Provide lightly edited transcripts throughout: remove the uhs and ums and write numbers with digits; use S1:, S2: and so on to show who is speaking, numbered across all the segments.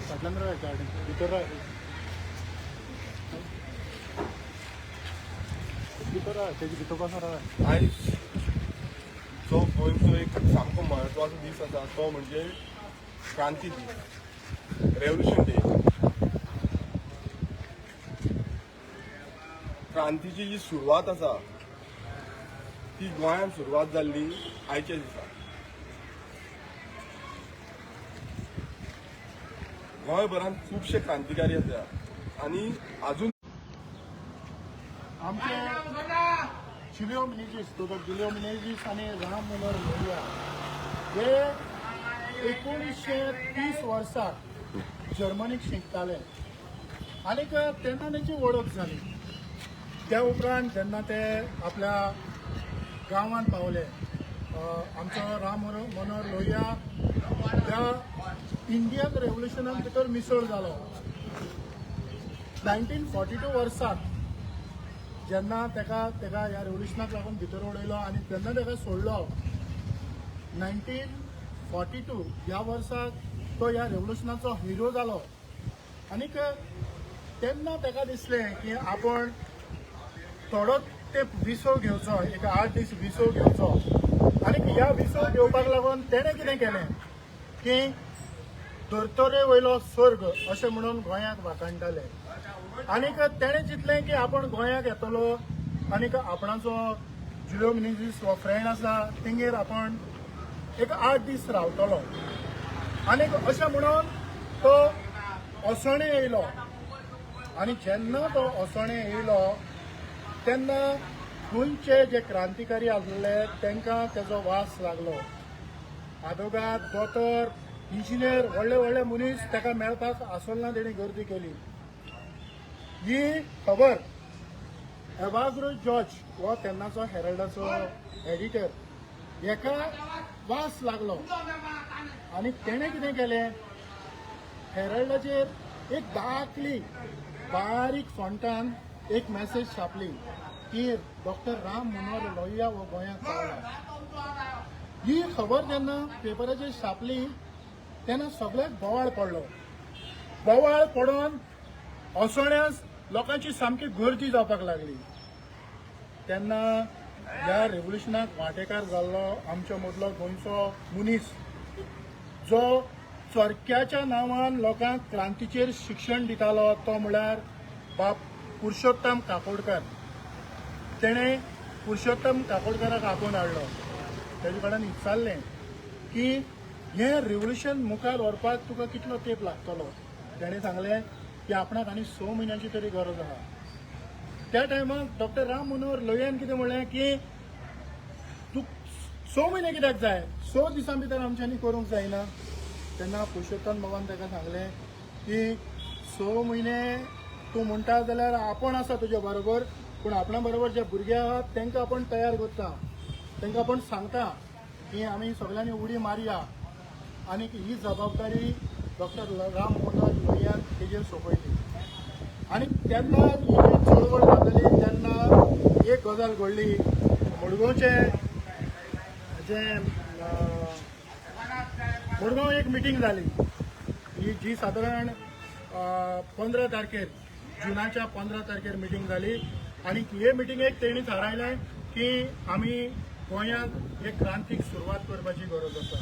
S1: फाटल्यान राव गार्डन भितर राव भितर राव तेजे भितर बसून राव.
S2: आयज जो गोंयचो एक सामको म्हत्वाचो दीस आसा तो म्हणजे क्रांती दीस, रेव्होल्युशन डे. क्रांतीची जी सुरवात आसा ती गोंयांत सुरवात जाल्ली आयच्या दिसा. गोंयभरांत खुबशे क्रांतिकारी आसा आनी अजून
S1: आमचे Julio Menezes, doctor Julio Menezes आनी राम मनोहर लोहिया हे 1930 वर्साक जर्मनीक शिकताले आनीक तेन्ना तेंची वळख जाली. त्या उपरांत जेन्ना ते आपल्या गांवांत पावले, आमचो राम मनोहर लोहिया त्या इंडियन रेव्होल्युशनान भितर मिसळ जालो. 1942 वर्साक जेन्ना तेका तेका ह्या रेव्होल्युशनाक लागून भितर उडयलो आनी तेन्ना तेका सोडलो, 1942 ह्या वर्साक तो ह्या रेव्होल्युशनाचो हिरो जालो. आनीक तेन्ना तेका दिसलें की आपण थोडो ते विसव घेवचो, एक 8 दीस विसव घेवचो. आनी ह्या विसव घेवपाक लागून तेणें कितें केलें की धर्तरे वयलो स्वर्ग अशें म्हणून गोंयाक वाखाणटाले. आनीक तेणें चिंतलें की आपण गोंयाक येतलो आनीक आपणाचो जुलियो मिनेजीस हो फ्रेंड आसा तेंगेर आपण एक 8 दीस रावतलो. आनीक अशें म्हणून तो असोळणें येयलो. आनी जेन्ना तो असोळणें येयलो तेन्ना गोंयचे जे क्रांतिकारी आसले तांकां तेजो वास लागलो. आदोगाद, दोतोर, इंजिनियर, व्हडले व्हडले मनीस ताका मेळपाक आसोलना तेणी गर्दी केली. ही खबर एवाग्रो जॉर्ज हो तेन्नाचो हेरल्डाचो एडिटर हेका वास लागलो आनी तेणें कितें केलें, हेरल्डाचेर एक दाखली बारीक फॉन्टान एक मॅसेज छापली की डॉक्टर राम मनोहर लोहिया हो गोंयांत पावला. ही खबर जेन्ना पेपराचेर छापली तेन्ना सगळ्याक बोवाळ पडलो. बोवाळ पडून असोळण्यास लोकांची सामकी गर्दी जावपाक लागली. तेन्ना ह्या रेव्होल्युशनाक वांटेकार जाल्लो आमच्या मदलो गोंयचो मनीस जो चरख्याच्या नांवान लोकांक क्रांतीचेर शिक्षण दितालो तो म्हळ्यार बाब पुरुषोत्तम काकोडकर. तेणें पुरुषोत्तम काकोडकराक आपोवन हाडलो. तेजे कडेन विचारलें की हें रेव्होल्युशन मुखार व्हरपाक तुका कितलो तेंप लागतलो. तेणें सांगलें की आपणाक आनी 6 म्हयन्यांची तरी गरज आसा. त्या टायमाक डॉक्टर राम मनोहर लोहियान कितें म्हणलें की तूं 6 म्हयने कित्याक जाय, 6 दिसां भितर आमच्यांनी करूंक जायना. तेन्ना पुरुषोत्तम बाबान ताका सांगलें की 6 म्हयने तूं म्हणटा जाल्यार आपूण आसा तुज्या बरोबर, पूण आपणा बरोबर जे भुरगे आहात तांकां आपूण तयार करता, तांकां आपूण सांगता की आमी सगळ्यांनी उडी मारया. आनी ही जबाबदारी डॉक्टर राम मनोहर लोहियान तेजेर सोंपयली. आनी तेन्ना ही चळवळ जाताली तेन्ना एक गजाल घडली. मडगांवचें जें मडगांव एक मिटींग जाली ही जी सादारण 15 तारखेर, जुनाच्या 15 तारखेर मिटींग जाली. आनी हे मिटिंगेक तेणी थारायलें की आमी गोंयांत एक क्रांतीक सुरवात करपाची गरज आसा.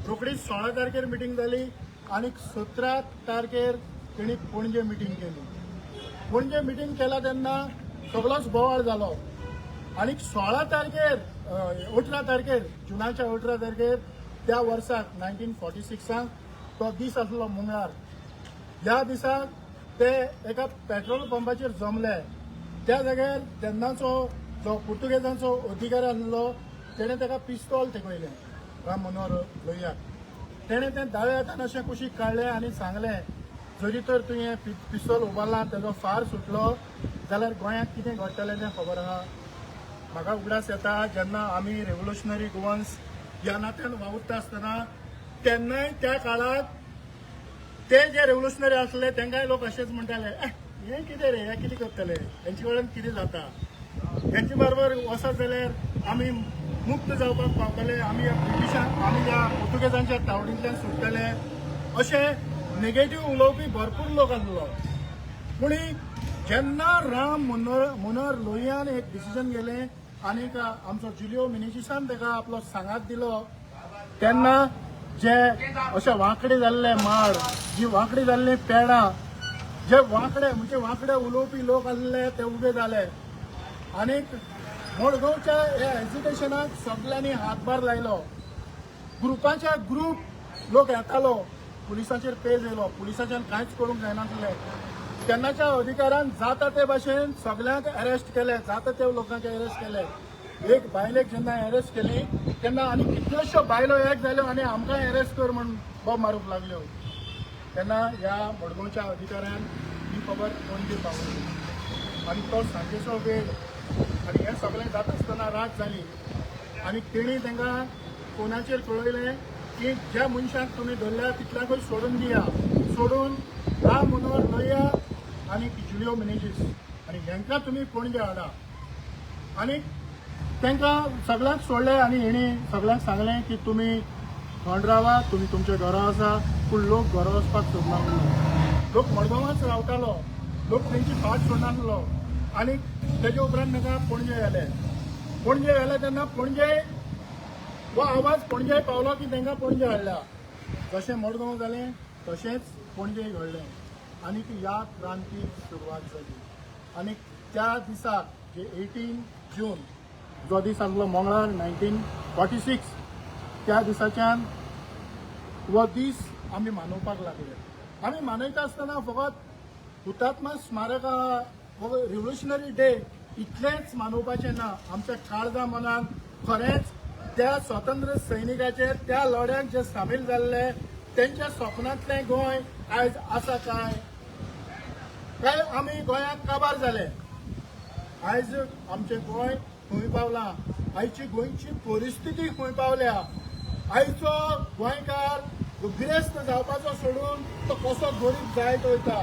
S1: रोखडीच 16 तारखेर मिटींग जाली आनी 17 तारखेर तेणी पणजे मिटींग केली. पणजे मिटींग केला तेन्ना सगळोच बोवाळ जालो. आनी 16 तारखेर 18 तारखेर, जुनाच्या 18 तारखेर त्या वर्साक 1946 तो दीस आसलो मंगळार. ह्या दिसाक ते एका पेट्रोल पंपाचेर जमले त्या जाग्यार तेन्नाचो जो पुर्तुगेजांचो अधिकारी आसलो तेणें ताका पिस्तोल तेकयलें राम मनोहर लोहियाक. तेणें तें दाव्या हातान अशें कुशीक काडलें आनी सांगलें, जरी तर तुवें पिस्तोल उबारलां, तेजो फार सुटलो जाल्यार गोंयांत कितें घडटलें तें खबर आहा. म्हाका उगडास येता जेन्ना आमी रेव्होल्युशनरी गोवन्स ह्या नात्यान वावुरता आसतना तेन्नाय त्या काळार ते जे रेव्होल्युशनरी आसले तांकांय लोक अशेंच म्हणटाले, हें कितें रे, हें कितें करतले, हेंचे कडेन कितें जाता, हेंचे बरोबर वचत जाल्यार आमी मुक्त जावपाक पावतले, आमी ह्या ब्रिटिशांक, आमी ह्या पुर्तुगेजांच्या तावडींतल्यान सुट्टले, अशें नेगेटीव उलोवपी भरपूर लोक आसलो. पूण जेन्ना राम मनोहर लोहियान एक डिसिजन गेलें आनीक आमचो जुलियो मिनेजिसान ताका आपलो सांगात दिलो, तेन्ना जे अशे वांकडे जाल्ले माड, जी वांकडी जाल्ली पेडां, जे वांकडे म्हणजे वांकडे उलोवपी लोक आसले ते उबे जाले आनीक मडगांवच्या ह्या एजिटेशनाक सगल्यांनी हातभार लायलो. ग्रुपाच्या ग्रूप लोक येतालो, पुलिसांचेर पेज येयलो, पुलिसाच्यान कांयच करूंक जायनासलें. तेन्नाच्या अधिकारान जाता ते भाशेन सगल्यांक अरेस्ट केले, जाता ते लोकांक अरेस्ट केले. एक बायलेक जेन्ना अरेस्ट केली तेन्ना आनी कितल्योश्यो बायलो एक जाल्यो आनी आमकां अरेस्ट कर म्हूण बोब मारूंक लागल्यो. तेन्ना ह्या मडगांवच्या अधिकाऱ्यान ही खबर पणजे पावयली आनी तो सांजेचो वेळ आनी हें सगळें जाता आसतना रात जाली आनी तेणी तांकां फोनाचेर कळयलें की ज्या मनशाक तुमी धरल्या तितल्याकूय सोडून दिया, सोडून राम मनोहर लोहिया आनी जुलियो मिनेजीस आनी हेंकां तुमी पणजे हाडा. आनी तांकां सगळ्यांक सोडले आनी हेणी सगळ्यांक सांगलें की तुमी थंड रावा, तुमी तुमच्या घरा आसा. पूण लोक घरा वचपाक सोदनासलो, लोक मडगांवाच रावतालो, लोक तेंची फाट सोडनासलो. आनी तेजे उपरांत तांकां पणजे व्हेले. पणजे व्हेले तेन्ना पणजे हो आवाज पणजे पावलो की तांकां पणजे हाडल्या. जशें मडगांव जालें तशेंच पणजे घडलें आनी ह्या क्रांतीक सुरवात जाली. आनी त्या दिसाक जे 18 जून जो दीस आसलो मंगळार 1946, त्या दिसाच्यान हो दीस आमी मानोवपाक लागले. आमी मानयता आसतना फकत हुतात्मा स्मारक रिव्होल्युशनरी डे इतलेंच मानोवपाचें ना, आमच्या काळजा मनान खरेंच त्या स्वतंत्र सैनिकाचे त्या लढ्याक जे सामील जाल्ले तेंच्या स्वप्नांतलें गोंय आयज आसा काय, काय आमी गोंयांत काबार जाले? आयज आमचें गोंय खंय पावलां, आयची गोंयची परिस्थिती खंय पावल्या, आयचो गोंयकार गिरेस्त जावपाचो सोडून तो कसो गरीब जायत वयता.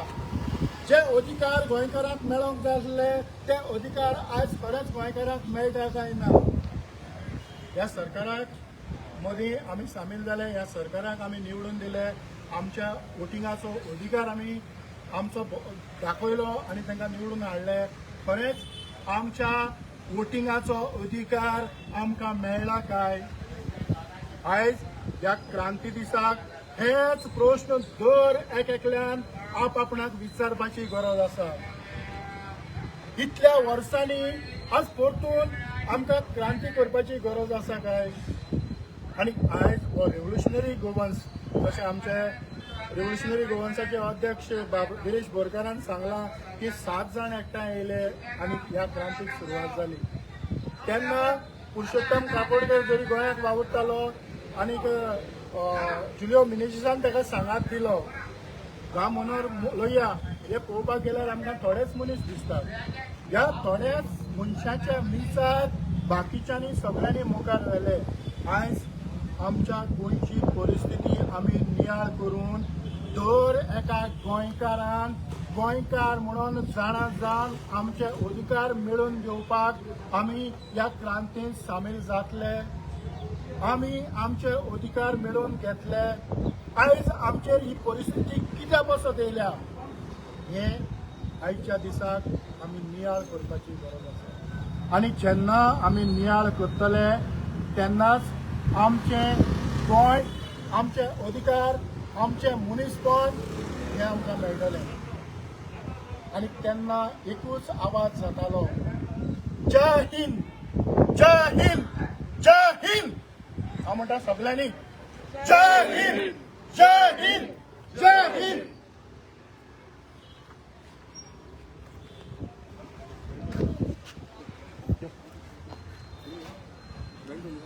S1: जे अधिकार गोंयकारांक मेळोंक जाय आसले ते अधिकार आयज खरेंच गोंयकारांक मेळटा काय ना. ह्या सरकाराक मदीं आमी सामील जाले, ह्या सरकाराक आमी निवडून दिले, आमच्या वोटिंगाचो अधिकार आमी आमचो दाखयलो आनी तांकां निवडून हाडले. खरेंच आमच्या वोटिंगाचो अधिकार आमकां मेळ्ळा काय? आयज ह्या क्रांती दिसाक हेच प्रश्न दर एक एकल्यान आपणाक विचारपाची गरज आसा. इतल्या वर्सांनी आज परतून आमकां क्रांती करपाची गरज आसा काय? आनी आयज हो रेव्होल्युशनरी गोवन्स, जशें आमचे रेव्होल्युशनरी गोवन्साचे अध्यक्ष बाब गिरीश बोरकारान सांगलां की 7 जाण एकठांय येयले आनी ह्या क्रांतीक सुरवात जाली. तेन्ना पुरुषोत्तम काकोडकर जरी गोंयांत वावुरतालो आनीक जुलियो मिनेजिसान ताका सांगात दिलो, राम मनोहर लोहिया हे पळोवपाक गेल्यार आमकां थोडेच मनीस दिसतात. ह्या थोड्याच मनशाच्या मिसार बाकीच्यांनी सगळ्यांनी मुखार व्हेले. आयज आमच्या गोंयची परिस्थिती आमी नियाळ करून दर एका गोंयकारान गोंयकार म्हणून जाणा जावन आमचे अधिकार मेळोवन घेवपाक आमी ह्या क्रांतींत सामील जातले, आमी आमचे अधिकार मेळोवन घेतले. आयज आमचेर ही परिस्थिती कित्याक बसत येयल्या हें आयच्या दिसाक आमी नियाळ करपाची गरज आसा. आनी जेन्ना आमी नियाळ करतले तेन्नाच आमचें गोंय, आमचे अधिकार, आमचें मनीसपण हें आमकां मेळटलें. आनी तेन्ना एकूच आवाज जातालो, जय हिंद, जय हिंद, जय हिंद. हांव म्हणटा सगल्यांनी जय हिंद, जय हिंद, जय हिंद.
S3: सगळ्यांक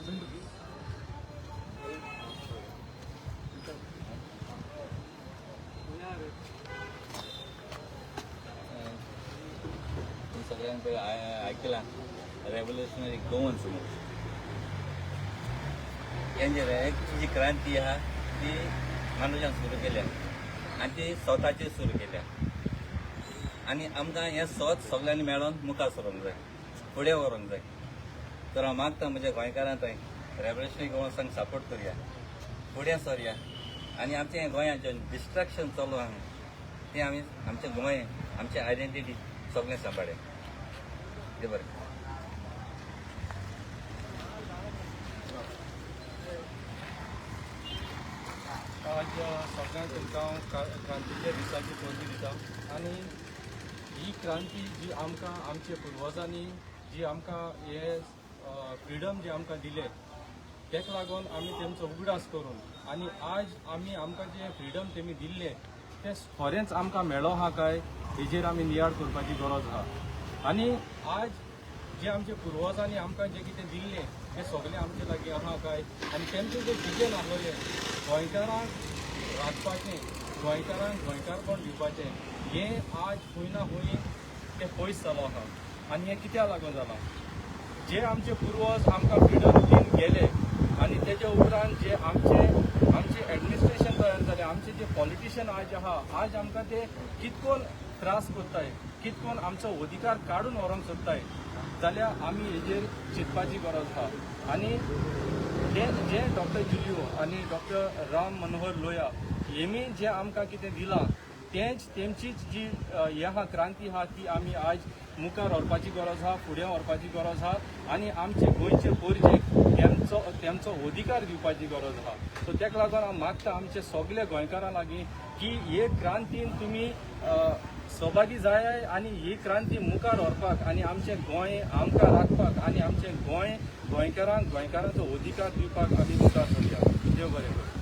S3: पळय आयकलां रेवोल्युशनरी गोवन्स म्हणून. हेंजे जी क्रांती आहा ती मानुशान सुरू केल्या आनी ती स्वताचेर सुरू केल्या आनी आमकां हें स्वत सगळ्यांनी मेळोन मुखार सरूंक जाय, फुडें व्हरूंक जाय. तर हांव मागता म्हज्या गोंयकारां थंय रेवोल्युशनरी गोवन्सांक सपोर्ट करया, फुडें सरया आनी आमचें हें गोंयांत जें डिस्ट्रक्शन चलूं आहा तें आमी आमचें गोंय आमचें आयडेंटिटी सगळें सांबाळया. देव बरें.
S4: आज सगळ्यांक तुमकां हांव क्रांतीच्या दिसाची परबीं दिता आनी ही क्रांती जी आमकां आमचे पुर्वजांनी जी आमकां हे फ्रिडम जे आमकां दिले तेका लागून आमी तेंचो उगडास करून आनी आज आमी आमकां जे फ्रिडम तेमी दिल्ले ते खरेंच आमकां मेळो आहा काय हेजेर आमी नियाळ करपाची गरज आहा. आनी आज जे आमचे पुर्वजांनी आमकां जें कितें दिल्लें तें सगळें आमचे लागीं आहा काय आनी तेंचें जें विजन आसलें गोंयकारांक राखपाचें, गोंयकारांक गोंयकारपण दिवपाचें, हें आज खंय ना खंय तें पयस जालो आहा. आनी हें कित्याक लागून जालां, जे आमचे पुर्वज आमकां फ्रिडम दिवन गेले आनी तेजे उपरांत जे आमचे आमचे एडमिनिस्ट्रेशन तयार जालें, आमचे जे पॉलिटिशियन आज आहा, आज आमकां ते कितकोन त्रास करताय, कितकोन आमचो अधिकार काडून व्हरूंक सोदताय, जाल्यार आमी हेजेर चिंतपाची गरज आहा. आनी जे जे डॉक्टर जुलियो आनी डॉक्टर राम मनोहर लोया हेमी जे आमकां कितें दिलां तेंच तेंचीच जी हें आहा क्रांती आहा ती आमी आज मुखार व्हरपाची गरज आहा, फुडें व्हरपाची गरज आहा आनी आमचे गोंयचे पोरजेक तेमचो तेमचो अधिकार दिवपाची गरज आहा. सो तेका लागून हांव मागता आमचे सगळे गोंयकारां लागीं की हे क्रांतीन तुमी सहभागी जाय आनी ही क्रांती मुखार व्हरपाक आनी आमचें गोंय आमकां राखपाक आनी आमचें गोंय गोंयकारांक गोंयकारांचो अधिकार दिवपाक आमी मुखार सरया. देव बरें करूं.